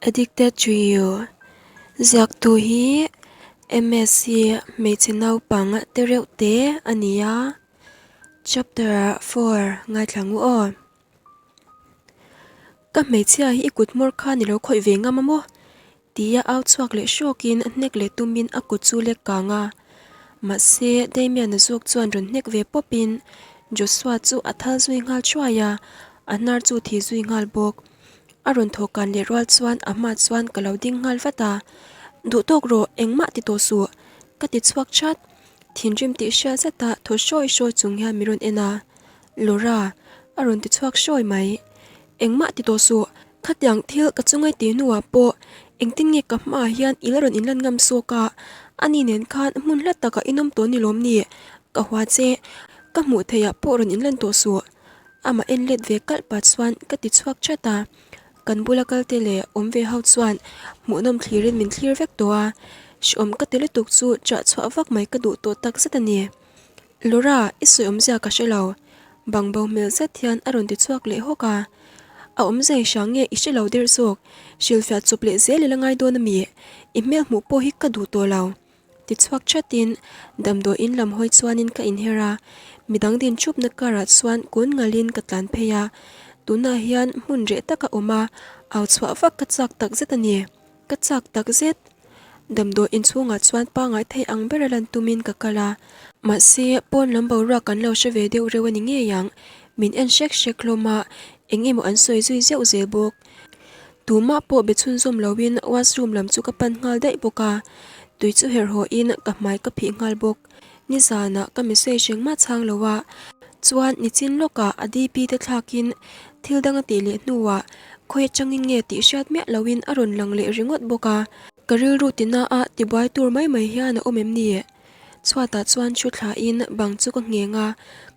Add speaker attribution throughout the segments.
Speaker 1: Addicted to you Ziaktu hi MSc hmeichhe naupang te reuh te a ni a, chapter 4 ngaithla ngu aw. Ka hmeichhia hi i kut hmawr kha ni lo khawih ve ngam a maw? Tia au chhuak leh hrawkin hnek leh tumin a kut chu lek kang a. Mahse, Damian-a zawk chuan rawn hnek ve pawpin Joshua chu a thal zui nghal thuai a, a hnar chu thi zui nghal bawk. A rawn thaw kan leh rual chuan a hma chuan ka lo ding nghal vat a, Duh tawk rawh, engmah ti tawh suh, ka ti chhuak chat. Thinrim tih hriat zeta thaw hrawi hrawi chung hian min rawn en a, Laura, a rawn ti chhuak hrawi mai. Engmah ti tawh suh, khatiang thil ka chungai tih hnuah pawh engtin nge ka hmaah hian i la rawn inlan ngam zawk a, ani nen khan hmun hla takah inawm tawh ni lawm ni, ka hua che, ka hmuh theihah pawh rawn inlan tawh suh. Amah en let ve kalh pah chuan ka ti chhuak chat a, kan bula kal te leh awm ve ho chuan hmuhnawm thlirin min thlir vek tawh a, hrehawm ka ti lutuk chu chah chhuah vak mai ka duh tawh tak zet a ni. Laura, i sawi awmzia ka hre lo. Bang bo hmel zet hian a rawn ti chhuak leh hawk a, A awmzia hrang nge i hre lo der zawk, hrilhfiah chawp leh zel i la ngai dawn a mi? I hmel hmuh pawh hi ka duh tawh lo. Ti chhuak thatin damdawi in lam hawi chuanin ka inher a, midang din thupna karah chuan kun ngalin ka tlan phei a, tunah hian hmun reh taka awm a, au chhuah vak ka chak tak zet a ni, ka chak tak zet. Damdawi in chhungah chuan pangngai thei ang bera lan tumin ka kal a, mahse pawn lam boruak kan lo hre ve deuh reuh a ni ngei ang, min en hrek hrek hlawm a, eng emaw an sawi zui zeuh zel bawk. Tumah pawh be chhunzawm loin washroom lam chu ka pan nghal daih bawk a, tui chu herh hawhin ka hmai ka phih nghal bawk. Nizanah ka message engmah chhang lo a, chuan nichin lawkah a DP te thlakin thil dang a tih leh hnuah khawi atangin nge tih hriat miah loin a rawn lang leh ringawt bawk a. Ka rilru tina a tibuai tur mai mai hian a awm em ni? Chhuatah chuan thu thlain bang chu ka ngheng a,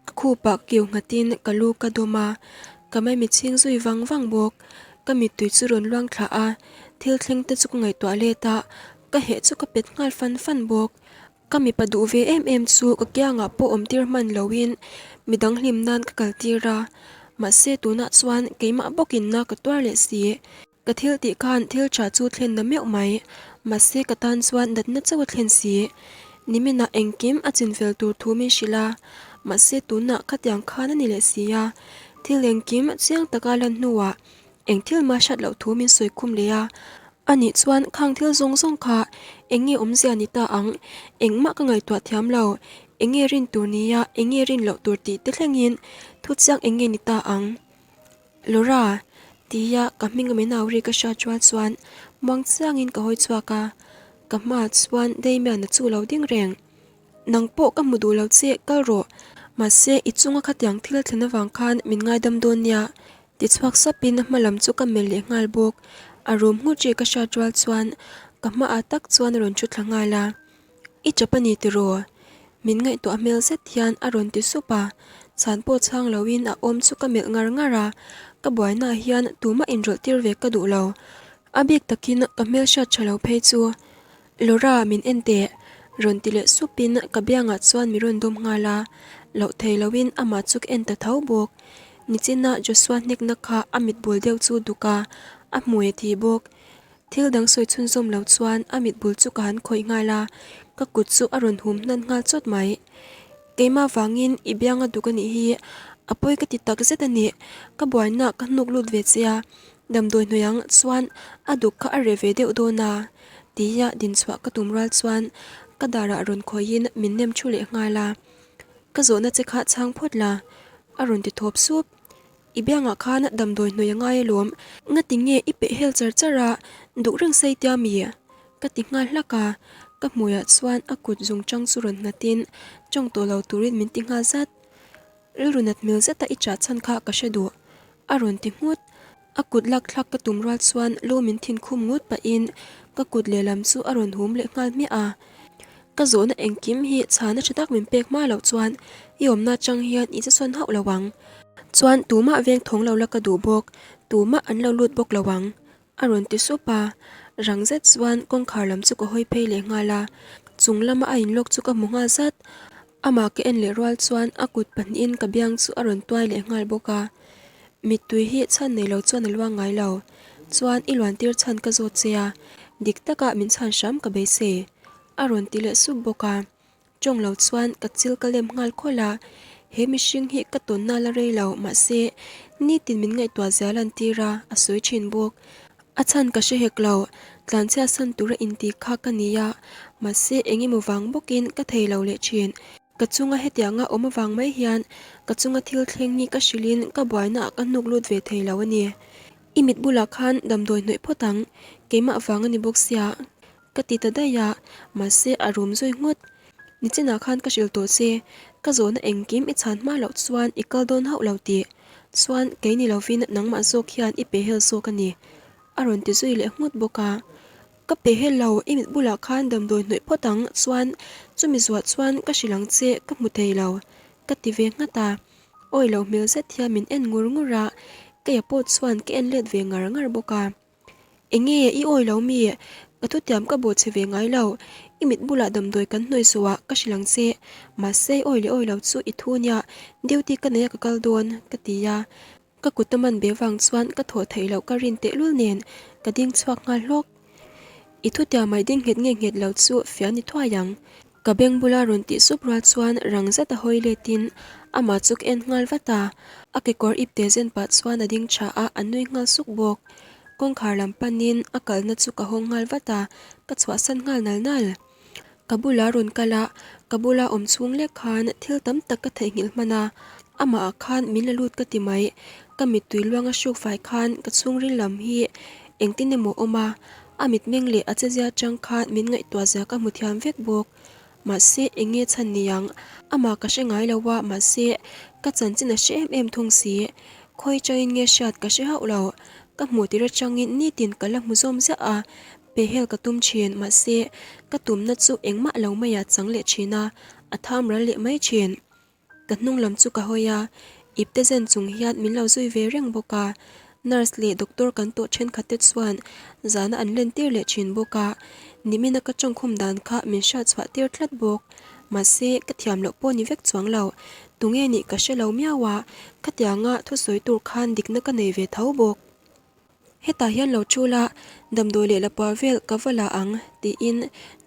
Speaker 1: ka khupah kiu nghatin ka lu ka dawm a, ka maimi chhing zui vang vang bawk. Ka mittui chu rawn luang thlah a, thil thleng te chu ka ngaihtuah let a, ka heh chu ka pet nghal fan fan bawk. Ka mipa duh ve em em chu ka kiangah pawh awm tir hman loin midang hlim nan ka kal tir a, mahse tunah chuan keimah bawkin na ka tuar leh si. Ka thil tih khan thil tha chu thlen na meuh mai, mahse ka tan chuan natna chauh a thlen si. Niminah engkim a chinfel tur thu min hrilh a, mahse tunah khatiang khan a ni leh si a. Thil engkim chiang taka lan hnuah eng thil mah hriat loh thu min sawi khum leh a. Anih chuan khang thil zawng zawng kha eng nge awmzia ni ta ang, engmah ka ngaihtuah thiam lo, eng nge rin tur nia eng nge rin loh tur tih te thlengin thu chiang eng nge ni ta ang. Laura, tia ka hming a min au ri ka hriat rual chuan muang chiangin ka hawi chhuak a, ka hmaah chuan Damian-a chu lo ding reng. Nang pawh ka hmu duh lo che, kal rawh. Mahse, i chunga khatiang thil a thlen avang khan min ngaidam dawn nia, ti chhuak sapin a hma lam chu ka melh leh nghal bawk. A rum nghut ri ka hriat rual chuan ka hmaah tak chuan a rawn thu thla nghal a. I chap a ni tiraw? Min ngaihtuah hmel zet hian a rawn ti sup a, chhan pawh chhang loin a awm chu ka melh ngar ngar a, ka buainaah hian tumah inrawlh tir ve ka duh lo. A bik takin ka hmelhriat tha lo phei chu. Laura, min en teh! Rawn ti leh supin ka biangah chuan mi rawn dawm nghal a, loh thei loin amah chu ka en ta tho bawk. Nichina Joshua hnekna kha a mit bul deuh chu duk a, a hmui a thi bawk. Thil dang sawi chhunzawm lo chuan a mit bul chu ka han khawih nghal a, ka kut chu a rawn hum hnan nghal chawt mai. Keimah vangin i biang a duk a nih hi, a pawi ka ti tak zet a ni, ka buaina ka hnuk lut ve che a, damdawi hnuai ang chuan a duk kha a reh ve deuh dawn a, tia dinchhuah ka tum rual chuan ka darah rawn khawihin min nem thu leh nghal a, ka zawhna che kha chhang phawt la, a rawn ti thawp sup. I biangah khan damdawi hnuai a ngai alawm, ngati nge i peh hel char char a, duh reng sei tia mi? Ka ti nghal hlak a, ka hmuiah chuan a kut zung chang chu rawn nghatin tawng tawh lo turin min ti nghal zat. Rilru nat hmel zeta i chah chhan kha ka hre duh, a rawn ti nghut. A kut lak thlak ka tum rual chuan lu min thin khum ngut pahin ka kut lehlam chu a rawn hum leh nghal hmiah a. Ka zawhna engkim hi chhana tha tak min pek hma loh chuan i awmna atang hian i che sawn hauh lo ang. Chuan tumah veng thawng lo la ka duh bawk, tumah an lo lut bawk lo ang, a rawn ti sup a. Rang zet chuan kawngkhar lam chu ka hawi phei leh nghal a, chung lama a inlawk chu ka hmu nghal zat. Amah ka en leh rual chuan a kut pahnihin ka biang chu a rawn tuai leh nghal bawk a. Mittui hi chhan nei lo chuan a luang ngai lo. Chuan i luan tir chhan ka zawt che a, dik taka min chhan hram ka beisei. A rawn ti leh sup bawk a. Tawng lo chuan ka chil ka lem nghal khawlh a, he mihring hi ka tawnna la rei lo, mahse nitin min ngaihtuah zia lantir a, a sawi thin bawk. A chhan ka hre hek lo, tlanchhia san tura inti kha ka ni a, mahse eng emaw vang bawkin ka thei lo leh thin. Ka chunga hetianga awm avang mai hian ka chunga thil thleng hi ka hrilhin ka buainaah ka hnuk lut ve thei lo a ni. I mit bulah khan damdawi hnawih phawt ang, keimah vang a ni bawk sia. Ka ti ta daih a, mahse a rum zui nghut. Nichinah khan ka hrilh tawh che, ka zawhna engkim i chhan hma loh chuan i kal dawn hauh lo tih. Chuan kei ni lovin nangmah zawk hian i pehhel zawk a ni. A rawn ti zui leh nghut bawk a. Ka pehhel lo, i mit bulah khan damdawi hnawih phawt ang, chuan chumi zuah chuan ka hrilh ang che ka hmu thei lo. Ka ti ve nghat a. Awi lo hmel zet hian min en ngur ngur a, keia pawh chuan ka en let ve ngar ngar bawk a. Enge i awi lo mi? Ka thutiam ka bawh che ve ngai lo. I mit bulah damdawi kan hnawi zawhah ka hrilh ang che. Mahse i awi leh awi lo chu i thu nia, duty ka nei a ka kal dawn, ka ti a. Ka kut a man be vang chuan ka thawh theih loh ka rin tehlul nen ka ding chhuak nghal hlawk. I thutiam mai ding nghet nge nghet lo chu fiah ni thuai ang. Ka beng bula rawn tih sup rual chuan rang zet a hawi letin amah chu ka en nghal vat a, a kekawr ip te zen pah chuan a ding tha a, a nui nghal suk bawk. Kawngkhar lam panin a kalna chu ka hawng nghal vat a, ka chhuahsan nghal nal nal. Ka bula rawn kal a, ka bula awm chhung lek khan thil tam tak ka theihnghilh hman a, amah ah khan min la lut ka ti mai. Ka mittui luang a hruk fai khan ka chhungril lam hi engtin emaw awm a, A mitmeng leh a chezia atang khan min ngaihtuah zia ka hmu thiam vek bawk. Mahse, eng nge chhan ni ang? Amah ka hre ngai lo a, mahse, ka chanchin a hre em em thung si. Khawi changin nge hriat ka hre hauh lo. Ka hmuh tir atangin nitin ka la hmu zawm ziah a, pehhel ka tum thin, mahse, ka tumna chu engmah lo maiah chang leh thin a, a tham ral leh mai thin. Ka hnung lam chu ka hawi a, ipte zen chung hian min lo zui ve reng bawk a, nurse leh doctor kan tawh thenkhat te chuan zana an len tir leh thin bawk a, nimina ka tawngkhum dan kha min hriat chhuah tir tlat bawk. Mahse, ka thiam loh pawh ni vek chuang lo, tunge nih ka hre lo miau a, khatianga thusawi tur khan dikna ka nei ve tho bawk. Hetah hian lo chul a, damdawi leh lapua vel ka va la ang tiin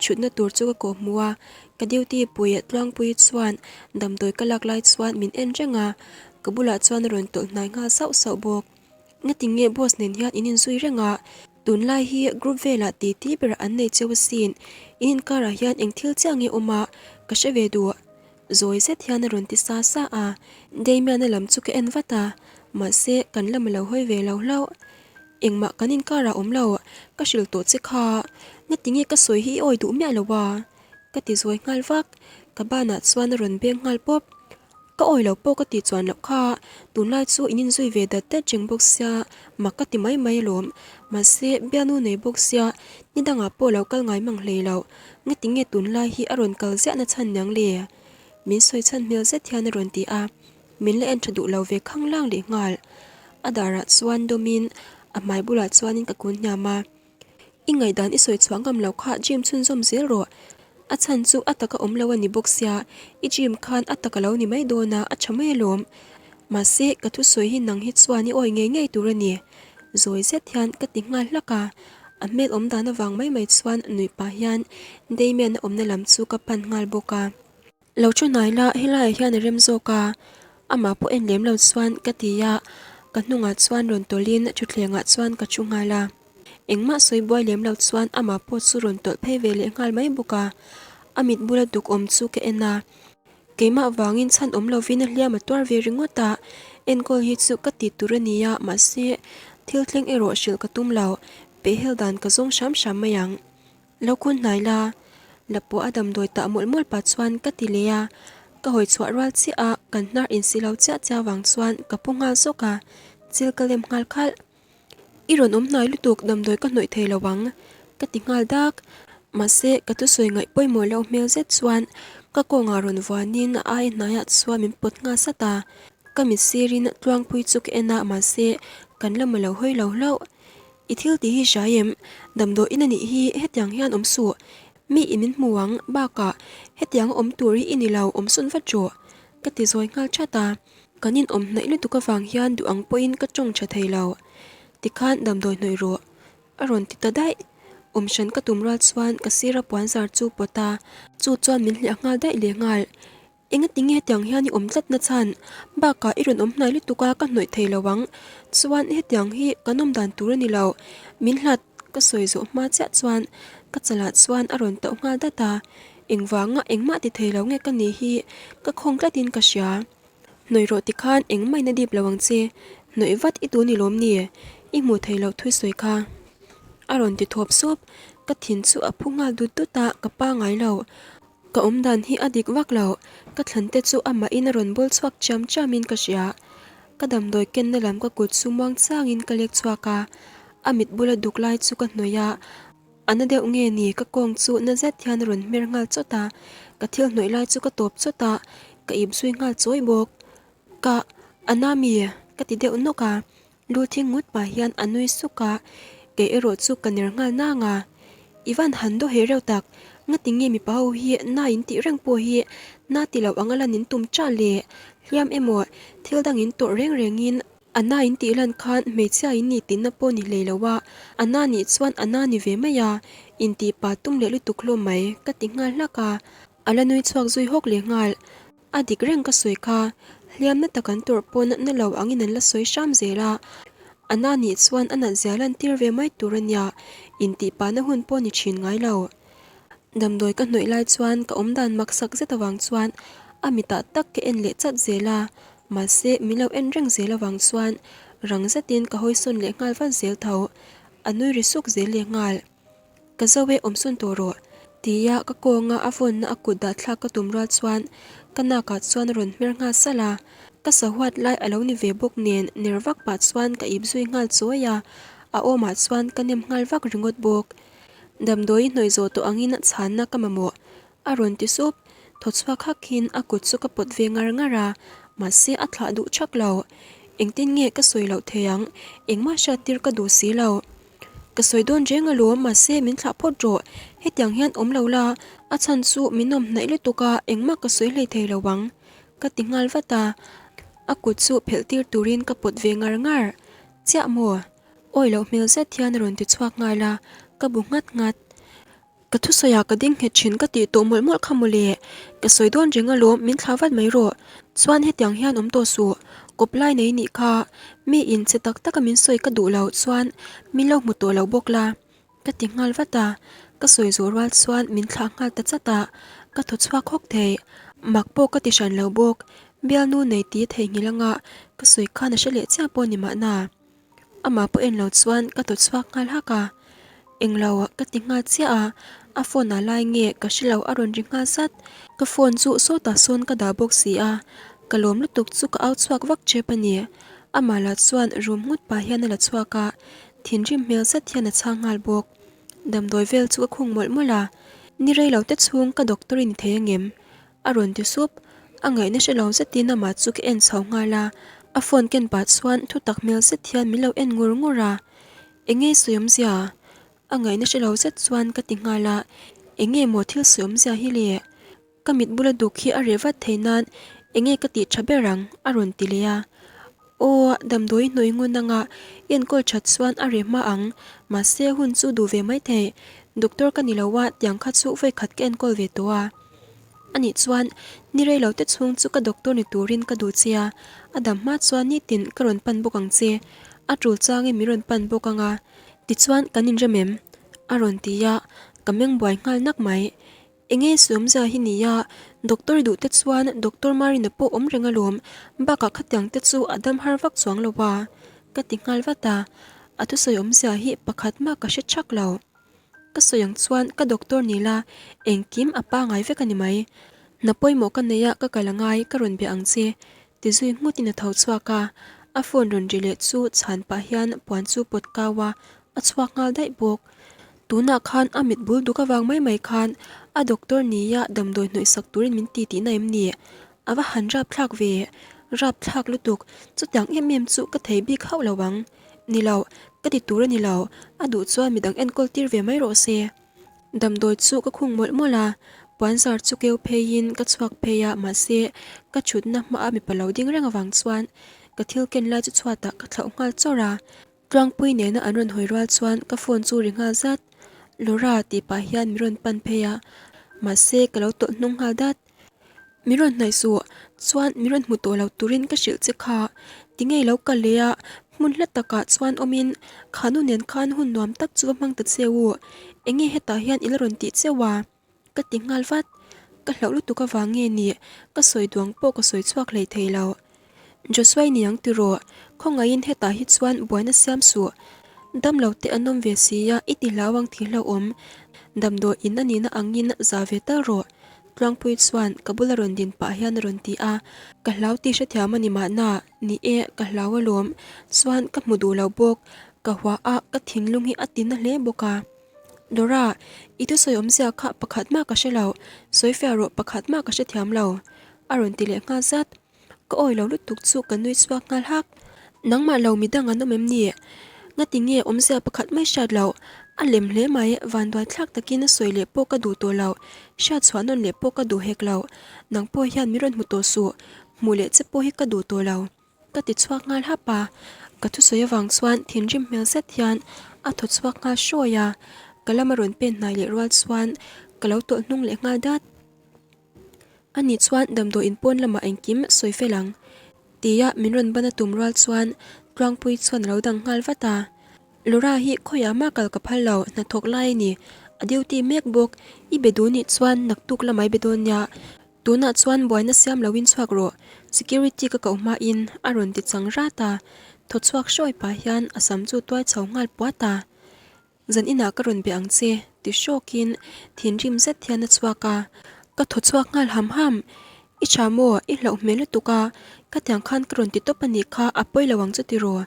Speaker 1: chhutna tur chu ka kawh hmu a, ka duty pui Tluangpuii chuan damdawi ka lak lai chuan min en reng a, ka bulah chuan a rawn tawlh hnai nghal sauh sauh bawk. Ngatinge boss nen hian in inzui reng a, tunlai hi group velah titi ber an nei cheu asin, in inkarah hian eng thil chiah nge awm a, ka hre ve duh. Zawi zet hian a rawn ti sa sa a, Damian-a lam chu ka en vat a, mahse kan lam a lo hawi ve lo hlauh. Engmah kan inkarah awm lo, ka hrilh tawh che kha, ngatinge ka sawi hi i awi duh miah lo a? Ka ti zawi nghal vak, ka banah chuan a rawn beng nghal pawp. Ka awi lo pawh ka tih chuan loh kha, tunlai chu in inzui ve dat dat reng bawk sia, mak ka ti mai mai alawm, mahse bialnu nei bawk sia, ni dangah pawh lo kal ngai mang hlei lo. Ngatinge tunlai hi a rawn kal ziahna chhan niang le? Min sawi chhan hmel zet hian a rawn ti a, min la en tha duh lo ve khang lang leh nghal. A darah chuan dawmin a hmai bulah chuanin ka kun hniam a, I ngaihdan i sawi chhuah ngam lo kha gym chhunzawm zel rawh. A chhan chu a taka awm lo a ni bawk sia, i gym khan a taka lo ni mai dawn a, a tha mai alawm. Mahse, ka thusawi hi nang hi chuan i awi ngei ngei tur a ni. Zawi zet hian ka ti nghal hlak a, a hmel awm dan avang mai mai chuan nuih pah hian Damian a awmna lam chu ka pan nghal bawk a. Lo thu hnai la, helaiah hian a rem zawk a, amah pawh en lem lo chuan ka ti a, ka hnungah chuan rawn tawlhin thutthlengah chuan ka thu nghal a. Engmah sawi buai lem lo chuan amah pawh chu rawn tawlh phei ve leh nghal mai bawk a, a mit bula duk awm chu ka en a. Keimah vangin chhan awm lovin a hliam a tuar ve ringawt a, enkawl hi chu ka ti tur a ni a, mahse thil thleng erawh hrilh ka tum lo, pehhel dan ka zawng hram hram mai ang. Lo kun hnai la, la pawh a damdawi tah mawlh mawlh pah chuan ka ti leh a, ka hawi chhuah rual chiah a, kan hnar insi lo chiah chiah vang chuan ka pu nghal zawk a, chil ka lem nghal khalh. I rawn awm hnai lutuk damdawi ka hnawih thei lo ang, ka ti nghal dak. Mahse, ka thusawi ngaih pawimawh loh hmel zet chuan ka kawngah rawn vuanin a ai hnaiah chuan min pawt nghal sat a. Ka mit sirin Tluangpui chu ka en a, mahse, kan lam a lo hawi lo hlauh. I thil tih hi hria em? Damdawiin a nih hi hetiang hian awm suh. Mi in min hmu ang, bakah hetianga awm tur hi i ni lo, awm sawn vat rawh, ka ti zawi nghal that a. Kan inawm hnaih lutuk avang hian duh ang pawhin ka tawng tha thei lo. Tikhan damdawi hnawih rawh. A rawn ti ta daih. Awm hran ka tum rual chuan ka sira puan zar chu pawt a, chu chuan min hliah nghal daih leh nghal. Engati nge hetiang hian i awm tlat na chhan? Bakah i rawn awm hnai lutuk a, ka hnawih thei lo ang. Chuan hetiang hi kan awm dan tur a ni lo. Min hlat ka sawi zawh hma chiah chuan ka chalah chuan a rawn tauh nghal dat a. Engvanga engmah ti thei lo nge ka nih hi ka khawng tlatin ka hria. Hnawih rawh tikhan engmah in a dip lo ang che, hnawih vat i tu ni lawm ni? I hmuh theih loh thui sawi kha. A rawn ti thawp sup, ka thin chu a phu nghal dut dut a, ka pangai lo. Ka awm dan hi a dik vak lo, ka thlan te chu amahin a rawn bawl chhuak chiam chiam in ka hria. Ka damdawi kenna lam ka kut chu muang changin ka lek chhuak a, a mit bula duk lai chu ka hnawih a, A na deuh nge ni ka kawng chu na zet hian a rawn hmer nghal chawt a, ka thil hnawih lai chu ka tawp chawt a, ka ip zui nghal chawi bawk. Ka, a na mi? ka ti deuh nawk a, lu thing ngut pah hian a nui suk a, kei erawh chu ka ner nghal nang a. I van han daw he reuh tak, ngati nge mipa ho hi na in tih reng pawh hi na ti lo ang a lan in tum chah le, hliam emaw thil dang in tawrh reng reng in A na in tih lan khan hmeichhia in nih tinna pawh ni hlei lo a, a na nih chuan a na ni ve mai a, intih pa tum leh lutuk hlawm mai ka ti nghal hlak a, a la nui chhuak zui hawk leh nghal. A dik reng ka sawi kha, hliamna tak an tawrh pawn na lo angin an la sawi hram zel a, a na nih chuan a nat zia lan tir ve mai tur a nia, intih pa na hun pawh ni thin ngai lo. Damdawi ka hnawih lai chuan ka awmdan maksak zet avang chuan a mitah tak ka en leh chat zel a, Mahse, min lo en reng zel avang chuan rang zetin ka hawisawn leh nghal vat zel tho. A nui ri suk zel leh nghal. Ka zo e, awmsawn tawh rawh, tia ka kawnga a vawnna a kut dah thlak ka tum rual chuan ka nakah chuan a rawn hmer nghal salh a. Ka sahuat lai a lo ni ve bawk nen ner vak pah chuan ka ip zui nghal chawi a, a awmah chuan ka nem nghal vak ringawt bawk. Damdawi hnawih zawh tawh angin chhanna ka mamawh. A rawn ti sup, thaw chhuak hakin a kut chu ka pawt ve ngar ngar a, mahse a thlah duh thak lo. Engtin nge ka sawi loh thei ang, engmah hriat tir ka duh si lo. Ka sawi dawn reng alawm, mahse min thlah phawt rawh, hetiang hian awm lo la, a chhan chu min awm hnaih lutuk a, engmah ka sawi hlei thei lo ang, ka ti nghal vat a, a kut chu phelh tir turin ka pawt ve ngar ngar. Chiah maw? Awi loh hmel zet hian a rawn ti chhuak nghal a, ka bu nghat nghat. Ka thusawiah ka ding nghet thin ka tih tawh mawlh mawlh kha mawle. Ka sawi dawn reng alawm, min thlah vat mai rawh. Chuan hetiang hian awm tawh suh, kawp lai nei nih kha. Mi in che tak taka min sawi ka duh loh chuan min lo hmu tawh lo bawk la. Ka ti nghal vat a, ka sawi zawh rual chuan min thlah nghal ta chat a, ka thaw chhuak hawk thei. Mak pawh ka ti hran lo bawk, bialnu nei ti theihnghilh anga ka sawi khan a hre leh chiah pawh ni mahna. Amah pawh en lo chuan ka tawt chhuak nghal hak a, englo ka ti nghal chiah a, a phone ah lai nge ka hre lo a rawn ri nghal zat, ka phone chu sawtah sawn ka dah bawk si a, ka lawm lutuk chu ka au chhuak vak tep a ni, amah lah chuan room nghut pah hian a la chhuak a, thinrim hmel zet hian a chhang nghal bawk, damdawi vel chu ka khung mawlh mawlh a, ni rei lo te chhung ka doctor i ni thei angem? A rawn ti sup, a ngaihna hre lo zetin amah chu ka en chho nghal a, a phone ken pah chuan thu tak hmel zet hian min lo en ngur ngur a, Enge sawi awmzia? A ngaihna hre lo zet chuan ka ti nghal a, Enge maw thil sawi awmzia hi le? Ka mit bula duk hi a reh vat thei nan enge ka tih tha ber ang? A rawn ti leh a, Aw, damdawi hnawih ngun anga i enkawl that chuan a reh hma ang, mahse hun chu duh ve maithei, doctor ka ni lo a, tiang kha chu vawikhat ka enkawl ve tawh a. Anih chuan, ni rei lo te chhung chu ka doctor ni turin ka duh che a, a dam hma chuan nitin ka rawn pan bawk ang che, a tul changin min rawn pan bawk ang a, tichuan kan inrem em? A rawn ti a, ka meng buai nghal nak mai. Enge sawmzia hi ni a, doctor i duh te chuan doctor Marina pawh awm reng alawm, bakah khatiang te chu a dam har vak chuang lo a, ka ti nghal vat a, a thusawi awmzia hi pakhat mah ka hre thak lo. Ka sawi ang chuan ka doctor ni la, engkim a pangai vek a ni mai. Hna pawimawh ka nei a, ka kal angai, ka rawn bia ang che, ti zui nghutin a tho chhuak a. A phone rawn ri leh chu chhan pah hian puan chu pawt kau a, a chhuak nghal daih bawk. Tunah khan a mit bul duk avang mai mai khan a doctor nia damdawi hnawih sak turin min ti tihna em ni? A va han rapthlak ve, rapthlak lutuk, chutiang em em chu ka thei bik hauh lo ang. Ni lo, ka ti tur a ni lo, a duh chuan midang enkawl tir ve mai rawh se. Damdawi chu ka khung mawlh mawlh a, puanzar chu keu pheiin ka chhuak phei a, mahse ka thutna hmaa mipa lo ding reng avang chuan ka thil ken lai chu chhuatah ka thlauh nghal chawrh a. Tluangpui nena an rawn hawi rual chuan ka phone chu ri nghal zat. Laura tih pah hian min rawn pan phei a, mahse ka lo tawlh hnung nghal dat. Min rawn hnaih suh, chuan min rawn hmu tawh lo turin ka hrilh che kha. Tinge i lo kal leh a, hmun hla takah chuan awmin kha nu nen khan hun nuam tak chu va hmang ta che u. Enge hetah hian i la rawn tih cheu a? Ka ti nghal vat. Ka hlauh lutuk avang nge ni, ka sawi duang pawh ka sawi chhuak hlei thei lo. Joshua i ni ang tiraw? Khawngaihin hetah hi chuan buaina siam suh. Damlo te an awm ve si a, i ti hlau ang thih hlauhawm. Damdawi in a nihna angin za ve tal rawh. Tluangpui chuan ka bula rawn din pah hian a rawn ti a, ka hlau tih hrethiam a ni mahna, ni e, ka hlau alawm. Chuan ka hmu duh lo bawk, ka hua a, ka thinlung hi a ti na hle bawk a. Dora, i thusawi awmzia kha pakhat mah ka hre lo, sawi fiah rawh pakhat mah ka hrethiam lo, a rawn ti leh nghal zat. Ka awi lo lutuk chu ka nui chhuak nghal hak. Nangmah lo midang an awm em ni? Ngati nge awmzia pakhat mai hriat loh? A lem hle mai, vanduai thlak takin a sawi leh pawh ka duh tawh lo, hriat chhuah nawn leh pawh ka duh hek lo. Nang pawh hian min rawn hmu tawh suh, hmuh leh che pawh hi ka duh tawh lo. Ka ti chhuak nghal hap a, ka thusawi avang chuan thinrim hmel zet hian a thaw chhuak nghal hrawi a, ka lama rawn pen hnai leh rual chuan ka lo tawlh hnung leh nghal dat. Ani chuan damdawi in pawn lamah engkim sawi fel ang tia min rawn ban a tum rual chuan Tluangpui chuan a lo dang nghal vat a. Laura hi khawiah mah kal ka phal lo, hnathawk lai a ni. A duty mek bawk, i be duh nih chuan naktuk lamah i be dawn nia. Tunah chuan buaina siam loin chhuak rawh, security ka koh hmain a rawn ti chang rat a. Thaw chhuak hrawi pah hian a sam chu tuai chho nghal puat a. Zan inah ka rawn be ang che, ti hrawkin thinrim zet hian a chhuak a. Ka thaw chhuak nghal ham ham. I tha maw? I hlauh hmel lutuk a, ka tiang khan ka rawn ti tawp a nih kha, a pawi lo ang chu tiraw?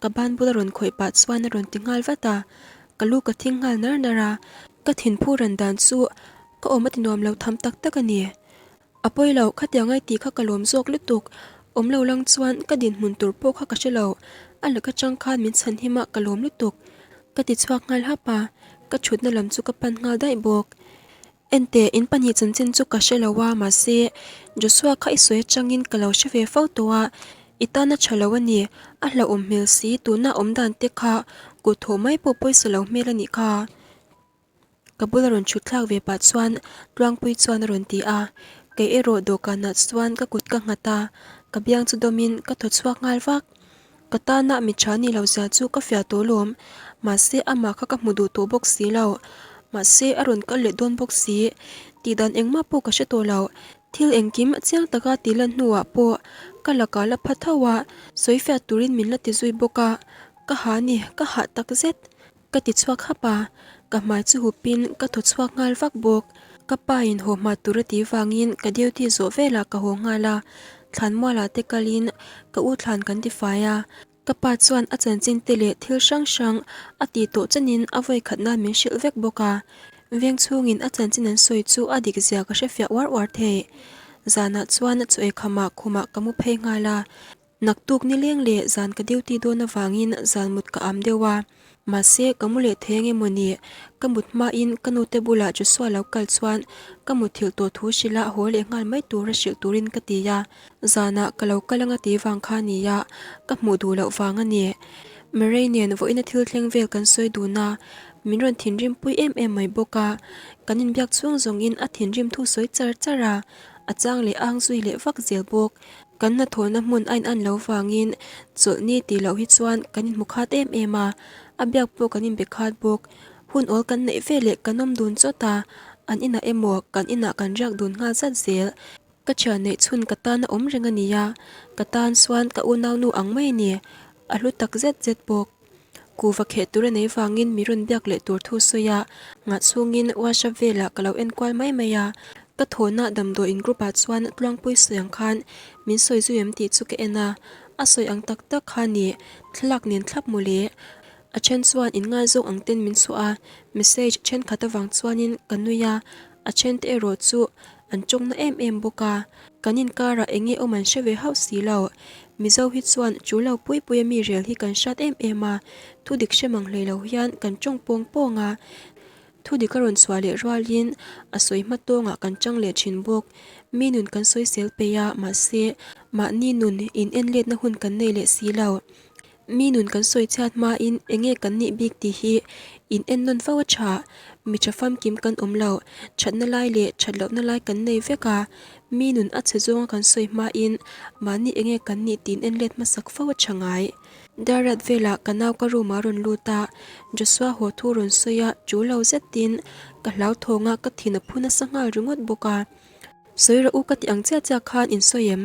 Speaker 1: Ka ban bula rawn khawih pah chuan a rawn ti nghal vat a. Ka lu ka thing nghal nar nar a, ka thinphu ran dan chu ka awm a ti nuam lo tham tak tak a ni. A pawi lo, khatiang ai tih kha ka lawm zawk lutuk. Awm lo lang chuan ka dinhmun tur pawh kha ka hre lo. A lak atang khan min chhan him a, ka lawm lutuk. Ka ti chhuak nghal hap a, ka thutna lam chu ka pan nghal daih bawk. Enteh, in pahnih chanchin chu ka hre lo a, mahse, Joshua kha i sawi atangin ka lo hre ve fo tawh a, i tan a tha lo a ni. A hlauhawm hmel si, tuna awm dan te kha kut thawh mai pawh pawisa lo hmel a nih kha. Ka bula rawn chhut thlak ve pah chuan Tluangpui chuan a rawn ti a, kei erawh dawhkanah chuan ka kut ka nghat a, ka biang chu dawmin ka thaw chhuak nghal vak. Ka tana mi tha ni lo zia chu ka fiah tawh lawm, mahse amah kha ka hmu duh tawh bawk si lo. Mahse a rawn kal leh dawn bawk si, tih dan engmah pawh ka hre tawh lo. Thil engkim chiang taka tih lan hnuah pawh ka lakah la pha tho a, sawi fiah turin min la ti zui bawk a, ka ha ni, ka hah takzet. Ka ti chhuak hap a, ka hmai chu hupin ka thaw chhuak nghal vak bawk. Ka pa in haw hma tur a tih vangin ka duty zawh velah ka haw nghal a, thlanmualah te kalin ka u thlan kan ti fai a. Ka pa chuan a chanchin te leh thil hrang hrang a tih tawh chenin a vawi khat nan min hrilh vek bawk a. Veng chhungin a chanchin an sawi chu a dik zia ka hrefiah uar uar thei. Zanah chuan chaw eikhamah khumah ka mu phei nghal a. Naktuk nileng leh zan ka duty dawn avangin zan mut ka am deuh a, mahse ka mu leh thei ange maw ni? Ka mut hmain ka nute bulah Joshua lo kal chuan ka mutthilh tawh thu hrilh a haw leh nghal mai tura hrilh turin ka ti a, zanah ka lo kal anga ti vang kha nia, ka hmuh duh loh vang a ni. Murray nen vawiina thil thleng vel kan sawi dun a, min rawn thinrim pui em em mai bawk a, kan inbiak chhung zawngin a thinrim thu sawi char char a, a chang leh ang zui leh vak zel bawk. Kan hnathawhna hmun a inan lo vangin chawlhni tih loh hi chuan kan inhmu khat em em a, a biak pawh kan inbe khat bawk. Hun awl kan neih veleh kan awm dun chawt a, an inah emaw kan inah kan riak dun nghal zat zel. Ka thian neih chhun ka tan a awm reng a nia, ka tan chuan ka unaunu ang mai a ni, a hlu tak zet zet bawk. Kuhva kheh tur a nei vangin mi rawn biak leh tur thu sawi a, nghah chhungin WhatsApp velah ka lo enkual mai mai a. Ka thawhna damdawiin group ah chuan Tluangpui sawi ang khan min sawi zui em tih chu ka en a, a sawi ang tak tak kha ni, thlalak nen thlap mawle. A then chuan inngaizawk ang ten min chhuah a, message thenkhat avang chuanin ka nui a, a then te erawh chu An tawngna em em bawk a, kan inkarah eng nge awm an hre ve hauh si lo. Mizo hi chuan chu lo pui pui a mi rel hi kan hrat em em a, thu dik hre mang hlei lo hian kan tawng pawng pawng a, thu dik a rawn chhuah leh rualin a sawi hma tawngah kan tang leh thin bawk. Mi nun kan sawi sel peih a, mahse mahni nun in en letna hun kan nei leh si lo. Mi nun kan sawi chhiat hmain eng nge kan nih bik tih hi in en nawn fo a tha. Mi tha famkim kan awm lo, thatna lai leh that lohna lai kan nei vek a. Mi nun a chhe zawnga kan sawi hmain mahni eng nge kan nih tih in en let hmasak fo a tha ngai. Darrat velah ka nau ka room ah rawn lut a, Joshua haw thu rawn sawi a, tul lo zetin ka hlauthawng a, ka thin a phu nasa nghal ringawt bawk a. Sawi rawh u ka ti ang chiah chiah khan in sawi em?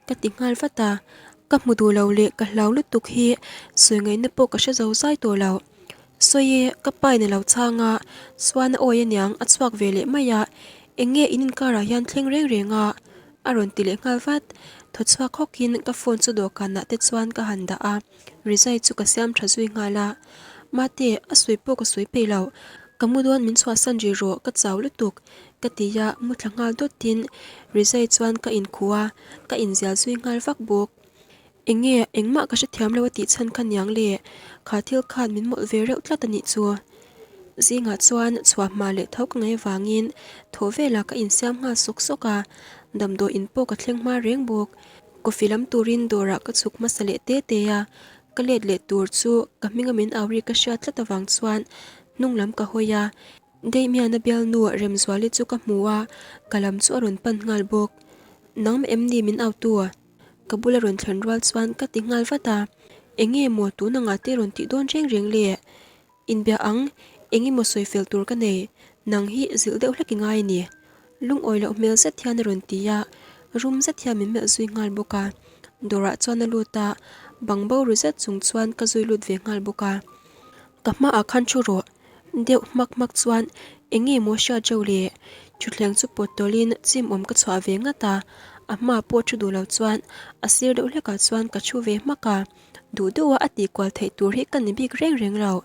Speaker 1: Ka ti nghal vat a, ka hmu duh lo leh ka hlau lutuk hi sawi ngaihna pawh ka hre zo zai tawh lo. Sawi e, ka pa in a lo chhang a, chuan a awi aniang a chhuak ve leh mai a, eng nge in inkarah hian thleng reng reng a? A rawn ti leh nghal vat. Thaw chhuak hawkin ka phone chu dawhkanah te chuan ka han dah a, rizai chu ka siam tha zui nghal a. Mate, a sawi pawh ka sawi peih lo, ka mu dawn min chhuahsan rih rawh, ka chau lutuk, ka ti a, mu thla nghal dawtin rizai chuan ka inkhuh a, ka inzial zui nghal vak bawk. Eng nge, engmah ka hrethiam lo a tih chhan kha niang le, kha thil khan min mawlh ve reuh tlat a nih chu. Zingah chuan chhuah hma leh tho ka ngaih avangin thaw velah ka insiam nghal sawk sawk a, damdawi in pawh ka thleng hma reng bawk. Coffee lam turin dawrah ka chhuk hmasa leh te te a, ka let leh tur chu ka hminga min au ri ka hriat tlat avang chuan hnung lam ka hawi a, Damian-a bialnu Remzuali chu ka hmu a, ka lam chu a rawn pan nghal bawk. Nangmah em ni min autu? Ka bula rawn thlen rual chuan ka ti nghal vat a, Eng nge maw tun angah te rawn tih dawn reng reng le? Inbia ang, eng emaw sawi fel tur ka nei, nang hi zilh deuh hlek i ngai a ni. Lungawi loh hmel zet hian a rawn ti a, rum zet hian min melh zui nghal bawk a. Dawrah chuan a lut a, bang bo ru zet chung chuan ka zui lut ve nghal bawk a. Ka hmaah khan thu rawh, Deuh hmak hmak chuan eng nge maw hriat reuh le? Thutthleng chu pawt tawlhin chim awm ka chhuah ve ngat a, a hma pawh thu duh lo chuan a sir deuh hlekah chuan ka thu ve hmak a, duh deuha a tih kual theih tur hi ka ni bik reng reng lo.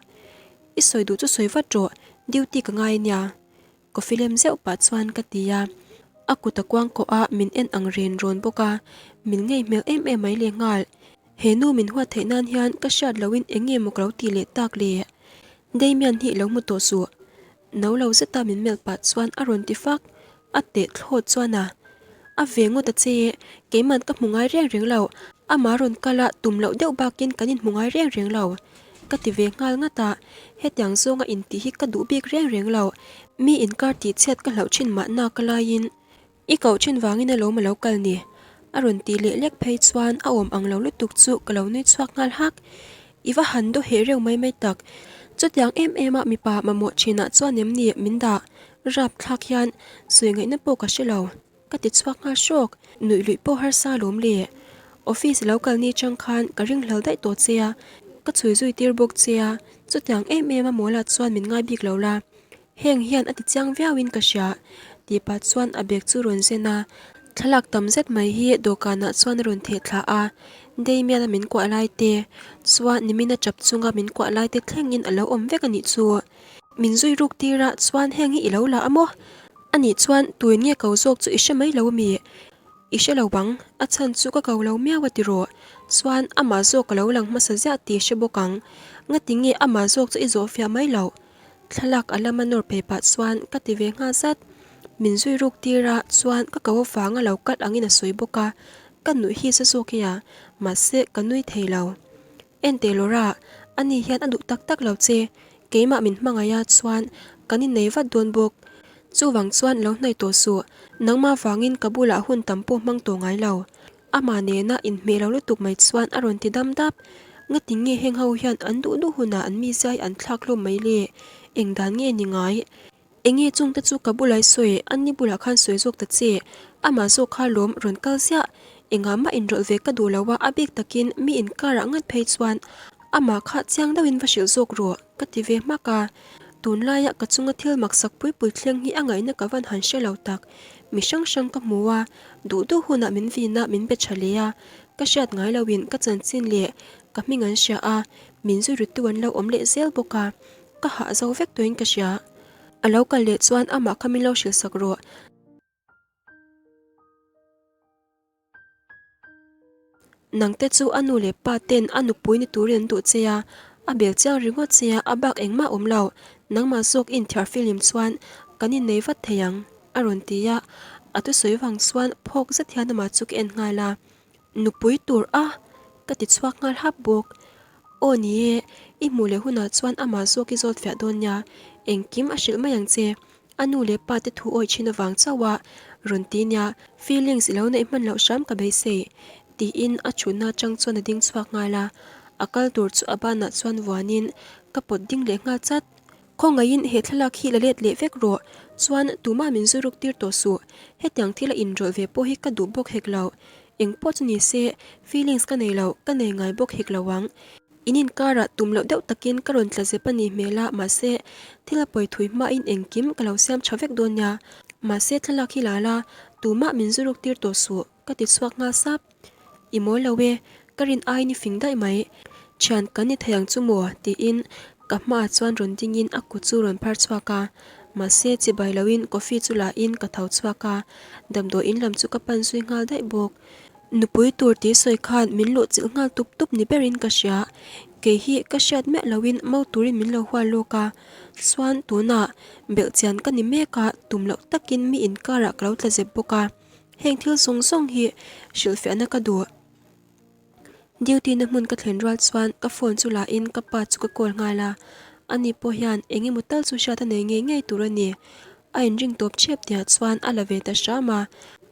Speaker 1: I sawi duh chu sawi vat rawh, duty ka ngai ania. Coffee lem zeuh pah chuan ka ti a, a kut a kuang kawh a min en ang ren rawn bawk a, min ngei hmel em em mai lehnghal. He nu min huat theih nan hian ka hriat lohin eng nge maw ka lo tih leh tak le? Damian hi lo hmu tawh suh. No lo zeta min melh pah chuan a rawn ti fak. A teh thlawt chuan a a ve ngawt a che. Keiman ka hmu ngai reng reng lo. Amah rawn kal a tum loh deuh bakin kan inhmu ngai reng reng lo. Ka ti ve nghal ngat a, hetiang zawnga intih hi ka duh bik reng reng lo. Mi inkar tih chhiat ka hlauh thin mahna ka laiin I koh thin vangin alawm a lo kal ni. A rawn tih leh lek phei chuan a awm ang lo lutuk chu ka lo nui chhuak nghal hak. I va han daw heh reuh mai mai tak. Chutiang em em a mipa mamawh thinah chuan em ni min dah rap thlak hian sawi ngaihna pawh ka hre lo. Ka ti chhuak nghal hrawk. Nuih luih pawh harsa alawm le. Office lo kal ni chang khan ka ring hlal daih tawh che a, ka chhui zui tir bawk che a, chutiang em em a mawla chuan min ngai bik lo la. Heng hian a ti chiang viauin ka hria, tih pah chuan a bag chu rawn zen a. Thlalak tam zet mai hi dawhkanah chuan a rawn theh thla a, Damian-a min kuah lai te, chuan nimina tap chunga min kuah lai te thlengin a lo awm vek a nih chu. Min zui ruk tir a, chuan heng hi i lo la a maw? A nih chuan tuin nge ko zawk chu i hre mai lo ami? I hre lo bang, a chhan chu ka ko lo miau a ti rawh. Chuan amah zawk ka lo lang hmasa ziah tih i hre bawk ang. Ngati nge amah zawk chu i zawh fiah mai loh? Thlalak a lama nawr phei pah chuan ka ti ve nghal zat. Min zui ruk tir a, chuan ka ko avanga lo kalh angin a sawi bawk a, ka nuih hi za zawk e a, mahse ka nui thei lo. Enteh Laura, ani hian a duh tak tak lo che, keimah min hmangaih a, chuan kan innei vat dawn bawk. Chuvang chuan lo hnaih tawh suh, nangmah vangin ka bulah hun tam pawh hmang tawh ngai lo. Amah nena inhmeh lo lutuk mai chuan a rawn ti dam dap. Ngati nge heng ho hian an duh duh hunah an mi zai an thlak hlawm mai le? Eng dan nge ni ngai? Enge chungte chu ka bulai sawi, an ni bulah khan sawi zawk ta che. Amah zawk kha lawm rawn kal ziah. Engah mah inrawlh ve ka duh lo a, a bik takin mi inkarah ngat phei chuan amah kha chiang deuhin va hrilh zawk rawh, ka ti ve hmak a. Tunlaia ka chunga thil maksak pui pui thleng hi a ngaihna ka van han hre lo tak. Mi hrang hrang ka hmu a, duh duh hunah min vin a, min be tha leh a. Ka hriat ngai loin ka chanchin leh ka hming an hria a, min zui rutu an lo awm leh zel bawk a, ka hah zo vek tawhin ka hria. A lo kal leh chuan amah kha min lo hrilh sak rawh. Nangte chu a nu leh pa ten a nupui ni turin an duh che a, a bel chiang ringawt che a, a bak engmah awm lo. Nangmah zawk inthiar filim chuan kan innei vat thei ang, a rawn ti a. A thusawi vang chuan phawk zet hian amah chu ka en nghal a, Nupui tur a? ka ti chhuak nghal hap bawk. Aw ni e, i hmuh leh hunah chuan amah zawk i zawt fiah dawn nia, engkim a hrilh mai ang che. A nu leh pa te thu awih thin avang chauh a rawn ti nia, feelings i lo neih hman loh hram ka beisei, tiin a thutna atang chuan a ding chhuak nghal a, a kal tur chu a banah chuan vuanin ka pawt ding leh nghal chat. Khawngaihin he thlalak hi la let leh vek rawh, chuan tumah min zuruk tir tawh suh, hetiang thil a inrawlh ve pawh hi ka duh bawk hek lo, eng pawh chu ni se feelings ka nei lo, ka nei ngai bawk hek lo ang. In inkarah tum loh deuh takin ka rawn tla zep a nih hmel a, mahse thil a pawi thui hmain engkim ka lo siam tha vek dawn nia, mahse thlalak hi la la, tumah min zuruk tir tawh suh, ka ti chhuak nghal sap. I mawl lo e, ka rin aiin i fing daih mai, thian kan ni thei ang chu maw? tiin ka hmaah chuan rawn dingin a kut chu rawn phar chhuak a, mahse chibai loin coffee chu lain ka tho chhuak a, damdawi in lam chu ka pan zui nghal daih bawk. Nupui tur tih sawi khan min luh chilh nghal tup tup ni berin ka hria. Kei hi ka hriat miah loin mo turin min lo hual lawk a, chuan tunah belhchian ka ni mek a, tum loh takin mi inkarah ka lo tla zep bawk a. Heng thil zawng zawng hi hrilhfiahna ka duh. Duty na hmun ka thlen rual chuan ka phone chu la in ka pa chu ka call nghal a, ani pawh hian eng emaw tal chu hriat a nei ngei ngei tur a ni. A inring tawp chep tihah chuan a la ve ta hram a,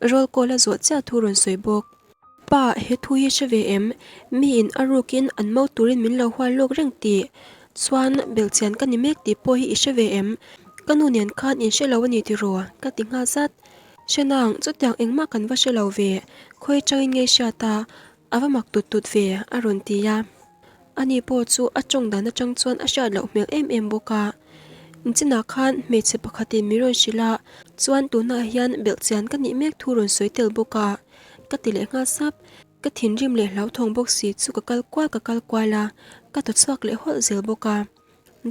Speaker 1: roll call a zawh chiah thu rawn sawi bawk. Pa, he thu hi hre ve em? Miin a rukin an mo turin min lo hual lawk reng tih chuan belhchian ka ni mek tih pawh hi i hre ve em? Ka nu nen khan in hre lo a ni tiraw? Ka ti nghal zat. Hre nang, chutiang engmah kan va hre lo ve, khawi atangin ngei hriat a, a va mak tut tut ve, a rawn ti a. Ani pawh chu a tawng dan atang chuan a hriat loh hmel em em bawk a. Nichinah khan hmeichhe pakhatin min rawn hrilh a, chuan tunah hian belhchian ka nih mek thu rawn sawi tel bawk a, ka ti leh nghal sap. Ka thinrim leh hlauthawng bawk si chu ka kal kual ka kal kual a, ka thaw chhuak leh hawlh zel bawk a.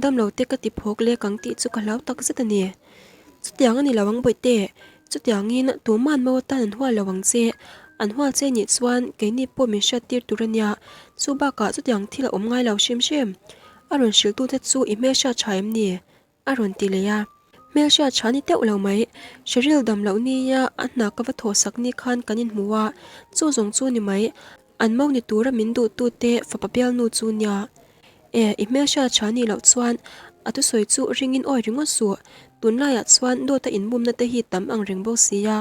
Speaker 1: Damlo te ka ti phawk lek ang tih chu ka hlau tak zet a ni. Chutiang a ni lo ang bawihte, chutiangin tuma'n mo atan an hual lo ang che. An hual che nih chuan keini pawh min hriat tir tur a nia, chu bakah chutiang thil a awm ngai lo hrim hrim. A rawn hrilhtute chu i hmelhriat tha em ni? A rawn ti leh a. Hmelhriat tha ni teuh lo mai. Sheryl dam loh nia a hna ka va thawhsak ni khan kan inhmu a, chu zawng chu ni mai. An mo ni tura min duhtute fapa bialnu chu nia. E, i hmelhriat tha nih loh chuan a thusawi chu ringin awi ringawt suh. Tunlaiah chuan dawta inbumna te hi tam ang reng bawk si a,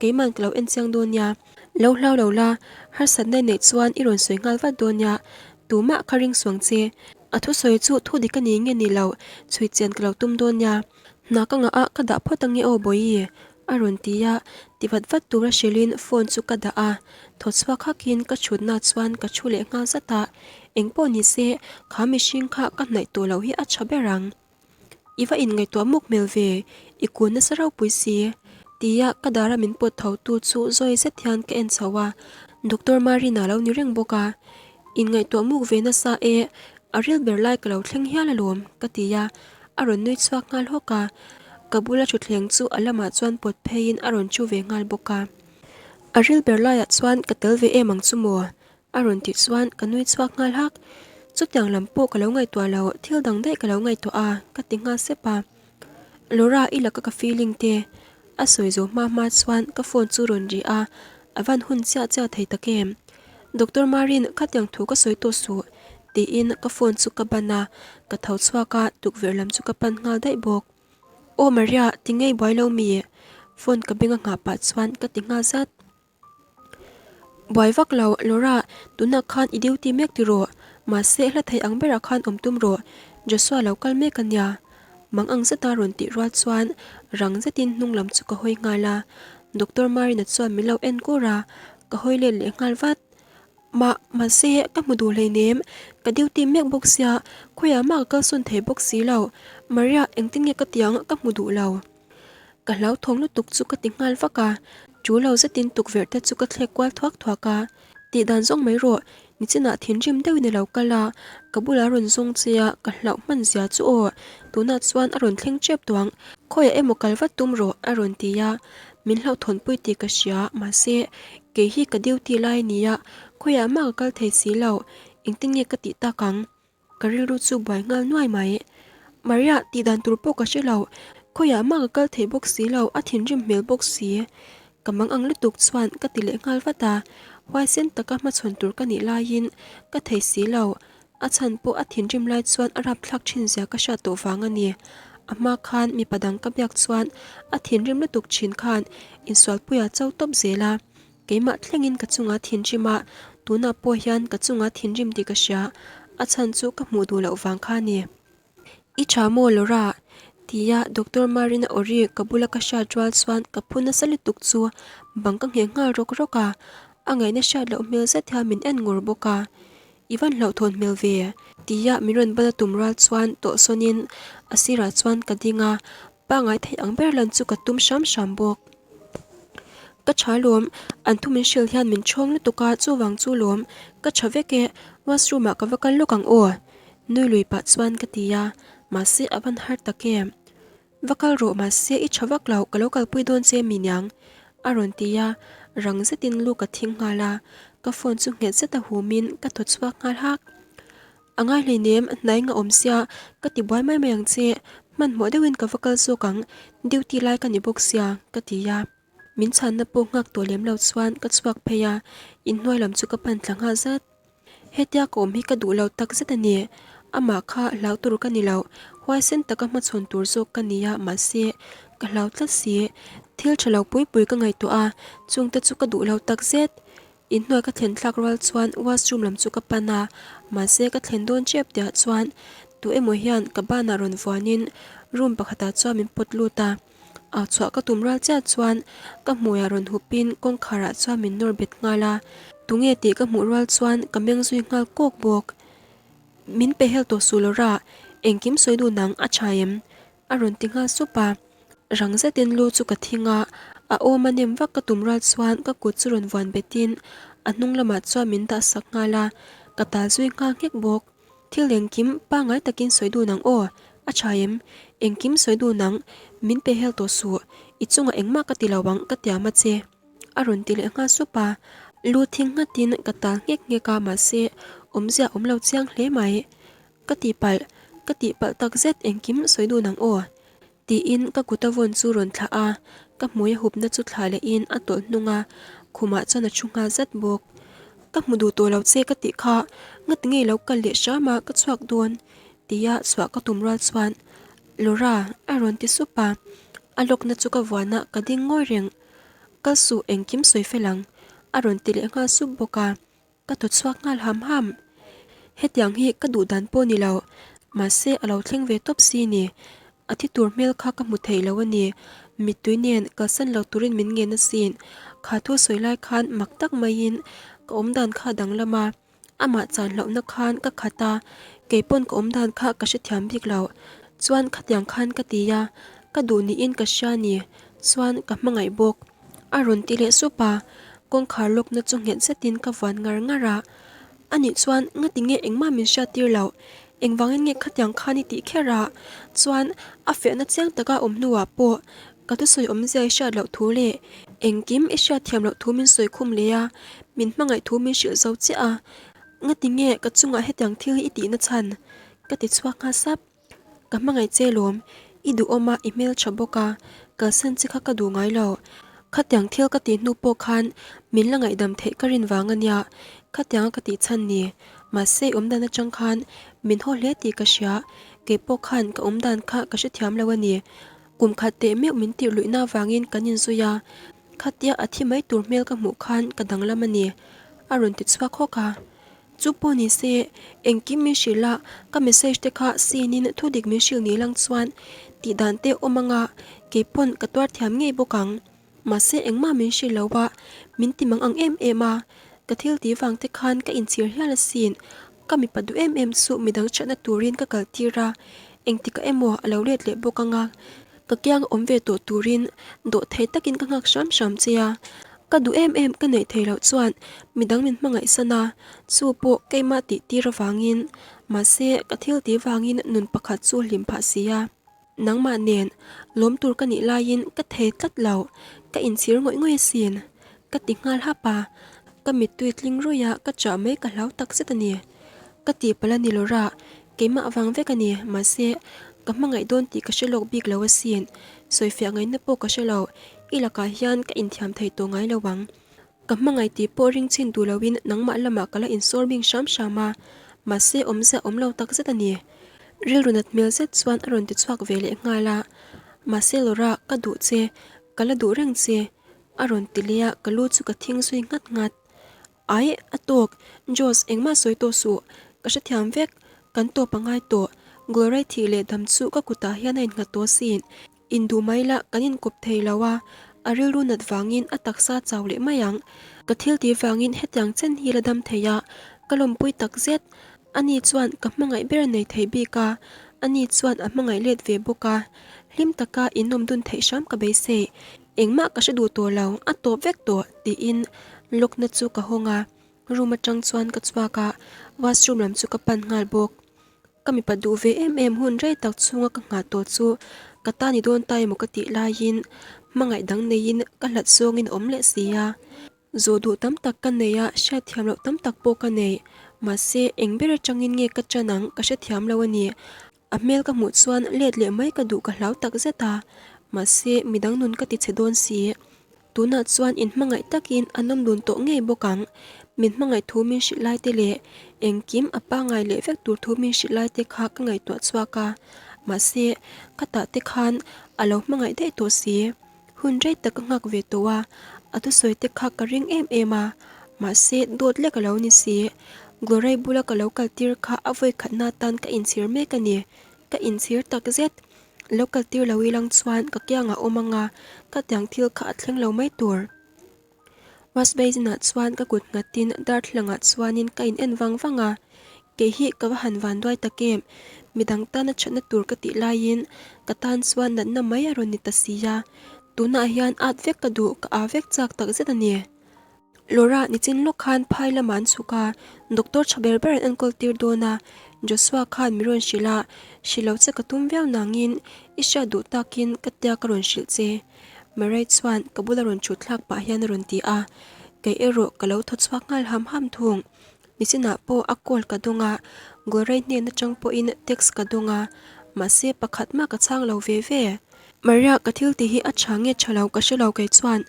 Speaker 1: keiman ka lo en chiang dawn nia. Lo hlau lo la, harsatna i neih chuan i rawn sawi nghal vat dawn nia. Tumah kha ring suang che. A thusawi chu thu dik a ni nge ni lo, chhui chian ka lo tum dawn nia. Hna ka ngah a, ka dah phawt ange aw Bawihi, a rawn ti a, ti vat vat tura hrilhin phone chu ka dah a, thaw chhuak hakin ka chhutna chuan ka thu leh nghal zat a, engpawh ni se kha mihring kha ka hnaih tawh loh hi a tha ber ang. I va inngaihtuah muk hmel ve, i kun nasa ropui si, tia ka dara min pawt tho tu chu zawi zet hian ka en chho a, Doctor Marina lo ni reng bawk a, Inngaihtuah muk ve nasa e, a ril ber lai ka lo thleng hial alawm, ka ti a, a rawn nui chhuak nghal hawk a, ka bula thutthleng chu a lamah chuan pawt pheiin a rawn chu ve nghal bawk a. A ril ber laiah chuan ka tel ve em ang chu maw? a rawn tih chuan ka nui chhuak nghal hak. Chutiang lam pawh ka lo ngaihtuah lo, thil dang daih ka lo ngaihtuah a, ka ti nghal sep a. Laura i laka ka feeling te a sawi zawh hma hma chuan ka phone chu rawn ri a, a van hun chiah chiah thei tak em? Doctor Marin khatiang thu ka sawi tawh suh tiin ka phone chu ka ban a, ka tho chhuak a, tukverh lam chu ka pan nghal daih bawk. Aw Maria, ti ngei buai lo mi? Phone ka beng a nghah pah chuan ka ti nghal zat. Buai vak lo, Laura, tunah khan i duty mek ti rawh. Mahse, hla thei ang berah khan awm tum rawh. Joshua lo kal mek a nia. Mang ang zeta rawn tih rual chuan rang zetin hnung lam chu ka hawi nghal a. Doctor Marina chuan min lo en kur a, ka hawi let leh nghal vat. Mah, mahse, ka hmu duh hleinem. Ka duty mek bawk sia, khawiah mah ka kalsawn thei bawk si lo. Maria, engtin nge ka tiang ka hmu duh lo. Ka hlauthawng lutuk chu ka ti nghal vak a, chu lo zetin tukverh te chu ka thlek kual thuak thuak a, Tih dan zawng mai rawh, nichinah thinrim deuhin a lo kal a, ka bulah a rawn zawng che a, ka hlauh hman zia chu aw, tunah chuan a rawn thleng tep tawh ang, khawiah emaw kal vat tum rawh a rawn ti a, min hlauhthawnpui tih ka hria, mahse kei hi ka duty lai a nia, khawiah mah ka kal thei si lo, engtin nge ka tih tak ang? Ka rilru chu buai nghal nuai mai. Maria, tih dan tur pawh ka hre lo. Khawiah mah ka kal thei bawk si lo, a thinrim hmel bawk si. Ka mang ang lutuk chuan ka ti leh nghal vat a, huaisen taka hmachhawn tur ka nih laiin ka thei si lo. A chhan pawh a thinrim lai chuan a rapthlak thin zia ka hriat tawh vang a ni. A hma khan mipa dang ka biak chuan a thinrim lutuk thin khan insualpuia cho tawp zel a. Keimah thlengin ka chunga thinrim a, tunah pawh hian ka chunga thinrim tih ka hria, a chhan chu ka hmuh duh loh vang kha a ni. I tha maw Laura? tia Doctor Marina Ori ka bula ka hriat rual chuan ka phu nasa lutuk chu bang ka ngheh nghal rawk rawk a, a ngaihna hriat loh hmel zet hian min en ngur bawk a. I van hlauhthawn hmel ve? tia min rawn ban a tum rual chuan tawhsawnin a sirah chuan ka ding a, Pangai theih ang ber lan chu ka tum hram hram bawk. Ka tha lawm, an thu min hrilh hian min chhawng lutuk a, chuvang chu lawm, ka tha vek e, washroom ah ka va kal lawk ang aw, nui lui pah chuan ka ti a, mahse a van har tak em. Va kal rawh mahse i tha vak lo, ka lo kalpui dawn che mi niang, a rawn ti a, rang zetin lu ka thing nghal a, ka phone chu nghet zet a humin ka thaw chhuak nghal hak. A ngai hleinem, hnai nga awm sia, ka ti buai mai mai ang che, hmanhmawh deuhin ka va kal zawk ang, duty lai ka ni bawk sia, ka ti a. Min chhanna pawh nghak tawh lem lo chuan ka chhuak phei a, inhnuai lam chu ka pan thla nghal zat. Hetia ka awm hi ka duh lo tak zet a ni, amah kha hlau tur ka ni lo, huaisen taka hmachhawn tur zawk ka ni a, mahse, ka hlau tlat si, thil tha lo pui pui ka ngaihtuah a, chungte chu ka duh lo tak zet. Inhnuai ka thlen thlak rual chuan washroom lam chu ka pan a, mahse ka thlen dawn tep tihah chuan tu emaw hian ka banah rawn vuanin room pakhatah chuan min pawt lut a, au chhuah ka tum rual chiah chuan ka hmuiah rawn hupin kawngkharah chuan min nawr bet nghal a, tunge tih ka hmuh rual chuan ka meng zui nghal kawk bawk. Min pehhel tawh suh Laura, engkim sawi dun ang a tha em? A rawn ti nghal sup a, rang zetin lu chu ka thing a, a awm a nem vak ka tum rual chuan ka kut chu rawn vuan betin a hnung lamah chuan min dah sak nghal a, ka tal zui nghal nghek bawk. Thil engkim pangngai takin sawi dun ang aw, a tha em? Engkim sawi dun ang, min pe hel tawh suh, i chungah engmah ka ti lo ang ka tiam a che. A rawn ti leh nghal sup a, lu thing nghatin ka tal nghek nghek a mahse awmzia awm lo chiang hle mai. Ka tihpalh, ka tihpalh tak zet engkim sawi dun ang aw? Tiin ka kut a vawn chu rawn thlah a, ka hmui a hupna chu thlah lehin a tawlh hnung a, khumah chuan a thu nghal zat bawk. Ka hmu duh tawh lo che ka tih kha, ngati ngei lo kal leh hram a ka chhuak dawn tia chhuah ka tum rual chuan Laura a rawn ti sup a, a lawkna chu ka vuan a ka ding ngawi reng. Kal suh engkim sawi fel ang a rawn ti leh nghal sup bawk a. Ka thaw chhuak nghal ham ham. Hetiang hi ka duh dan pawh ni lo, mahse a lo thleng ve tawp si ni. A thi tur hmel kha ka hmu thei lo a ni. Mittui nen kalsan lo turin min ngen asin. Kha thu sawi lai khan mak tak maiin ka awmdan kha a danglam a, amah chan hlauhna khan ka khat a, keipawn ka awmdan kha ka hrethiam bik lo. Chuan khatiang khan ka ti a, ka duh niin ka hria ni. Chuan ka hmangaih bawk. A rawn ti leh sup a, kawngkhar lawkna chu nghet zetin ka vuan ngar ngar a. Anih chuan ngati nge engmah min hriat tir loh? Engvangin nge khatiang khan i tih kher a? Chuan a fiahna chiang taka awm hnuah pawh ka thusawi awmzia i hriat loh thu leh engkim i hriat thiam loh thu min sawi khum leh a, min hmangaih thu min hrilh zo chiah a. Ngati nge ka chungah hetiang thil hi i tihna chhan? Ka ti chhuak nghal sap. Ka hmangaih che lawm, i duhawm a, i hmeltha bawk a, kalsan che kha ka duh ngai lo. Khatiang thil ka tih hnu pawh khan min la ngaihdam theih ka rin vang a nia, khatianga ka tih chhan ni. Mahse i awmdan atang khan min haw hle tih ka hria, kei pawh khan ka awmdan kha ka hrethiam lo a ni. Kum khat teh meuh min tirh luihna avangin kan inzui a, khatia a thi mai tur hmel ka hmuh khan ka danglam a ni, a rawn ti chhuak hawk a. Chu pawh ni se, engkim min hrilh a, ka message te kha seen in thu dik min hrilh ni lang chuan tih dan te awm anga keipawn ka tuar thiam ngei bawk ang. Mahse engmah min hrilh lo a, min ti mang ang em em a, ka thil tih vang te khan ka inchhir hial asin, ka mipa duh em em chu midang chhiatna turin ka kal tir a, engtikah emaw a lo let leh bawk anga ka kiang awm ve tawh turin dawhthei takin ka nghak hram hram che a. Ka duh em em ka neih theih loh chuan midang min hmangaih san a, chu pawh keimah tih tir avangin, mahse ka thil tih vangin nun pakhat chu hlim phah si a. Nangmah nen lawm tur ka nih laiin ka thei tlat lo, ka inchhir ngawih ngawih asin, ka ti nghal hap a, ka mittui tling ruih a ka chah mai ka hlau tak zet a ni. Ka tihpalh a ni Laura, keimah vang vek a ni, mahse ka hmangaih dawn tih ka hre lawk bik lo asin, sawifiah ngaihna pawh ka hre lo, I lakah hian ka inthiam thei tawh ngai lo ang. Ka hmangaih tih pawh ring chhin duh loin nangmah lamah ka la insawr bing hram hram a. Mahse awmzia awm lo tak zet a ni. Rilru nat hmel zet chuan a rawn ti chhuak ve leh nghal a. Mahse Laura, ka duh che, ka la duh reng che, a rawn ti leh a, ka lu chu ka thing zui nghat nghat. Aih, a tawk, Josh, engmah sawi tawh suh, ka hrethiam vek, kan tawp a ngai tawh, Glory thih leh dam chu ka kutah hian a innghat tawh asin, Induh mai la, kan inkawp thei lo a, a rilru nat vangin a taksa chau leh mai ang. Ka thil tih vangin hetiang chen hi la dam thei a, ka lawmpui tak zet. Ani chuan ka hmangaih ber nei thei bik a, ani chuan a hmangaih let ve bawk a. Hlim taka inawm dun theih hram ka beisei. Engmah ka hre duh tawh lo, a tawp vek tawh, tiin lock-na chu ka hawng a. Room atang chuan ka chhuak a, washroom lam chu ka pan nghal bawk. Ka mipa duh ve em em hun rei tak chhunga ka nghah tawh chu ka ta ni dawn ta emaw ka tih laiin hmangaih dang neiin ka hlat zawngin a awm leh si a. Zawh duh tam tak ka nei a, hriatthiam loh tam tak pawh ka nei. Mahse, eng ber atangin nge ka chan ang ka hrethiam lo a ni. A hmel ka hmuh chuan let leh mai ka duh ka hlau tak zet a, mahse midang nun ka ti chhe dawn si. Tunah chuan in hmangaih takin an awm dun tawh ngei bawk ang. Min hmangaih thu min hrilh lai te leh engkim a pangngai leh vek tur thu min hrilh lai te kha ka ngaihtuah chhuak a, mahse ka tah te khan a lo hmangaih daih tawh si. Hun rei tak ka nghak ve tawh a, a thusawi te kha ka ring em em a, mahse dawt lek a lo ni si. Glory bula ka lo kal tir kha a vawi khatna atan ka inchhir mek a ni, ka inchhir tak zet. Lo kal tir lo ilang chuan ka kiangah awm anga ka tiang thil kha a thleng lo mai tur. Wash basin ah chuan ka kut nghatin darthlalangah chuanin ka in en vang vang a, kei hi ka va han van duai tak em, midang tana thatna tur ka tih laiin ka tan chuan natna mai a rawn ni ta si a, tunah hian at vek ka duh ka aa vek chak tak zet a ni. Laura nichin lawk khan phai lamah an chhuk a, doctor tha ber ber an enkawl tir dawn a, Joshua khan mi rawn hrilh a, hrilh lo che ka tum viau nangin i hriat duh takin ka tia ka rawn hrilh che. Murray chuan ka bula rawn thut thlak pah hian a rawn ti a, kei erawh ka lo thaw chhuak nghal ham ham thung. Nichinah pawh a call ka dawng a, Glory hnen atang pawhin text ka dawng a, mahse pakhat mah ka chhang lo ve ve. Maria, ka thil tih hi a tha nge tha lo ka hre lo kei chuan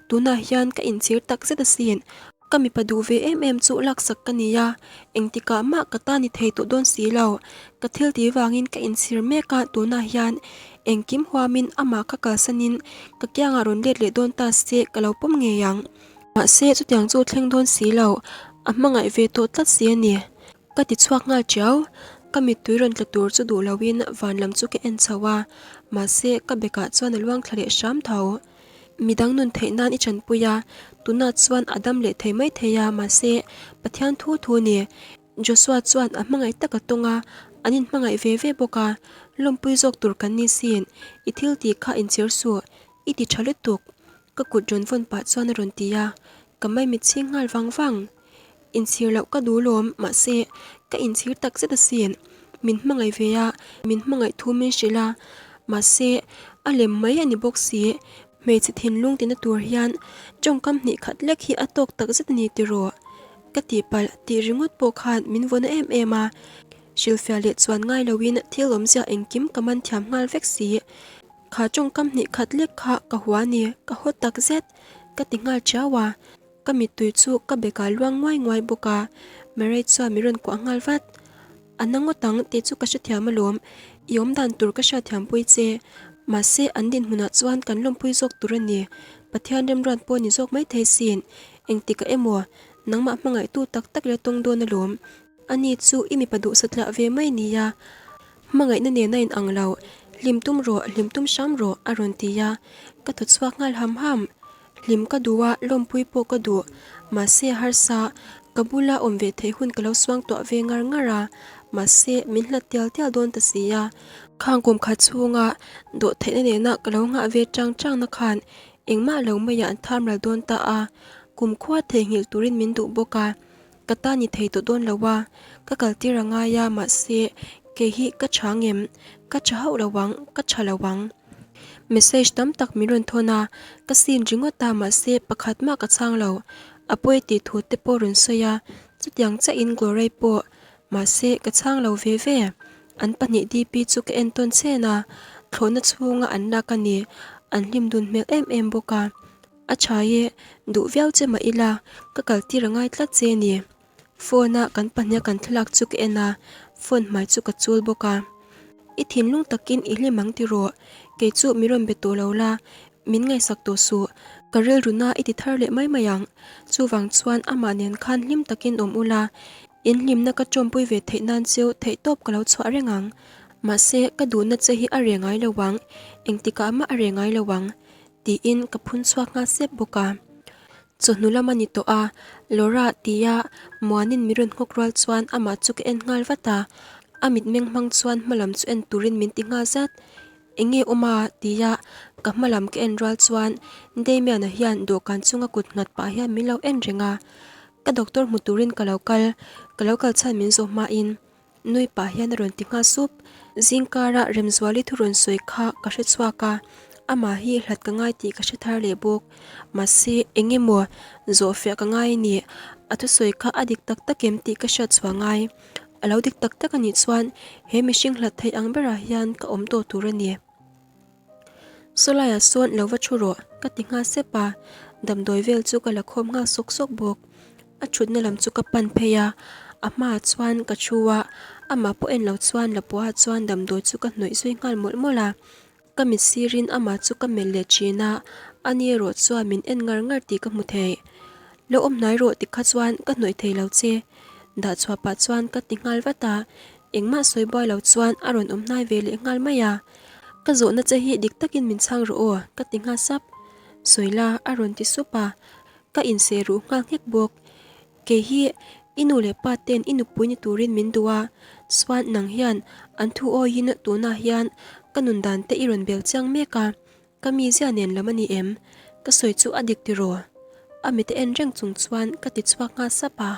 Speaker 1: tunah hian ka inchhir tak zet asin. Ka mipa duh ve em em chu laksak ka ni a, engtikah mah ka ta ni thei tawh dawn si lo. Ka thil tih vangin ka inchhir mek a, tunah hian engkim huamin amah kha kalsanin ka kiangah rawn let leh dawn ta se ka lo pawm ngei ang. Mahse chutiang chu thleng dawn si lo, a hmangaih ve tawh tlat si a ni. Ka ti chhuak nghal tiau, ka mittui rawn tla tur chu duh loin van lam chu ka en chho a, mahse ka bekah chuan a luang thla leh hram tho. Midang nun theih nan i chanpui a, tunah chuan a dam leh thei mai thei a, mahse Pathian thu thu a ni. Joshua chuan a hmangaih tak a tawng a, an inhmangaih ve ve bawk a, lawmpui zawk tur kan ni sin, i thil tih kha inchhir suh, i ti tha lutuk. Ka kut rawn vawn pah chuan a rawn ti a, ka maimit chhing nghal vang vang. Inchhir loh ka duh lawm, mahse ka inchhir tak zet asin. Min hmangaih ve a, min hmangaih thu min hrilh a, mahse a lem mai a ni bawk si. Hmeichhe thinlung tina tur hian tawngkam hnih khat lek hi a tawk tak zet a ni tiraw? Ka tihpalh tih ringawt pawh khan min vawn em em a, hrilhfiah leh chuan ngai loin thil awmzia engkim ka man thiam nghal vek si. Kha tawngkam hnih khat lek kha ka hua ni, ka haw tak zet, ka ti nghal chiau a. Ka mittui chu ka bekah luang nguai nguai bawk a, Mary chuan min rawn kuah nghal vat. A na ngawt ang tih chu ka hrethiam alawm, i awmdan tur ka hriatthiampui che. Mahse an dinhmunah chuan kan lawmpui zawk tur a ni, Pathian remruat pawh ni zawk maithei sin, engtikah emaw nangmah hmangaihtu tak tak ila tawng dawn alawm. Ani chu i mipa duhsa tlah ve mai nia, hmangaihna nen a in ang lo, hlim tum rawh, hlim tum hram rawh a rawn ti a, ka thaw chhuak nghal ham ham. Hlim ka duh a, lawmpui pawh ka duh, mahse harsa, ka bula awm ve theih hun ka lo suang tuah ve ngar ngar a, mahse min hlat tial tial dawn ta si a. Khang kum khat chhunga dawh theihna nena ka lo nghah ve chang changna khan engmah lo maiah an tham ral dawn ta a, kumkhua theihnghilh turin min duh bawk a. Ka ta ni thei tawh dawn lo a, ka kal tir a ngai a, mahse kei hi ka tha ngem, ka tha hauh lo ang, ka tha lo ang. Message tam tak min rawn thawn a, ka sin ringawt a, mahse pakhat mah ka chhang lo. A pawi tih thu te pawh rawn sawi a, chutiang chiahin Glory pawh, mahse ka chhang lo ve ve. An pahnih DP chu ka en tawn chen a, thlawhna chhunga an lak a ni, an hlim dun hmel em em bawk a. A tha e, duh viau che mah ila, ka kal tir a ngai tlat che ni. Phone a kan pahniha kan thlalak chu ka en a, phone hmai chu ka chul bawk a. I thinlung takin i hlim ang tiraw? Kei chu mi rawn be tawh lo la, min ngaihsak tawh suh. Ka rilru na i ti thar leh mai mai ang. Chuvang chuan amah nen khan hlim takin awm ula, in hlimna ka tawmpui ve theih nan cheu theihtawp ka lo chhuah reng ang. Mahse, ka duhna che hi a reh ngai lo ang, engtikah mah a reh ngai lo ang, tiin ka phun chhuak nghal sep bawk a. Chawhnu lam a ni tawh a, Laura tia Muanin mi rawn nghawk rual chuan amah chu ka en nghal vat a, a mitmeng hmang chuan hmalam chu en turin min ti nghal zat. Enge awm a? tia ka hmalam ka en rual chuan Damian-a hian dawhkan chunga kut nghat pah hian min lo en reng a, ka doctor hmu turin ka lo kal, ka lo kal chhan min zawh hmain. Nui pah hian a rawn ti nghal sup. Zingkara Remzuali thu rawn sawi kha ka hre chhuak a, amah hi hlat ka ngai tih ka hre thar leh bawk. Mahse, eng emaw zawhfiah ka ngai a ni, a thusawi kha a dik tak tak em tih ka hriat chhuah ngai. A lo dik tak tak a nih chuan he mihring hlat theih ang berah hian ka awm tawh tur a ni. Sawlaiah sawn lo va thu rawh, ka ti nghal sep a, damdawi vel chu ka la khawm nghal sawk sawk bawk. A thutna lam chu ka pan phei a, a hmaah chuan ka thu a, amah pawh en lo chuan Lapuaah chuan damdawi chu ka hnawih zui nghal mawlh mawlh a. Ka mit sirin amah chu ka melh leh thin a, ani erawh chuan min en ngar ngar tih ka hmu thei. Lo awm hnai rawh tikha chuan ka hnawih thei lo che, dah chhuah pah chuan ka ti nghal vat a, engmah sawi buai lo chuan a rawn awm hnai ve leh nghal mai a. Ka zawhna che hi dik takin min chhang rawh aw, ka ti nghal sap. Sawi la, a rawn ti sup a, ka inseh ruh nghal nghek bawk. Kei hi i nu leh pa ten i nupui ni turin min duh a, chuan nang hian an thu awiin tunah hian ka nun dan te i rawn bel chiang mek a, ka mizia nen lam a ni em? Ka sawi chu a dik tiraw? A mite en reng chung chuan ka ti chhuak nghal sap a.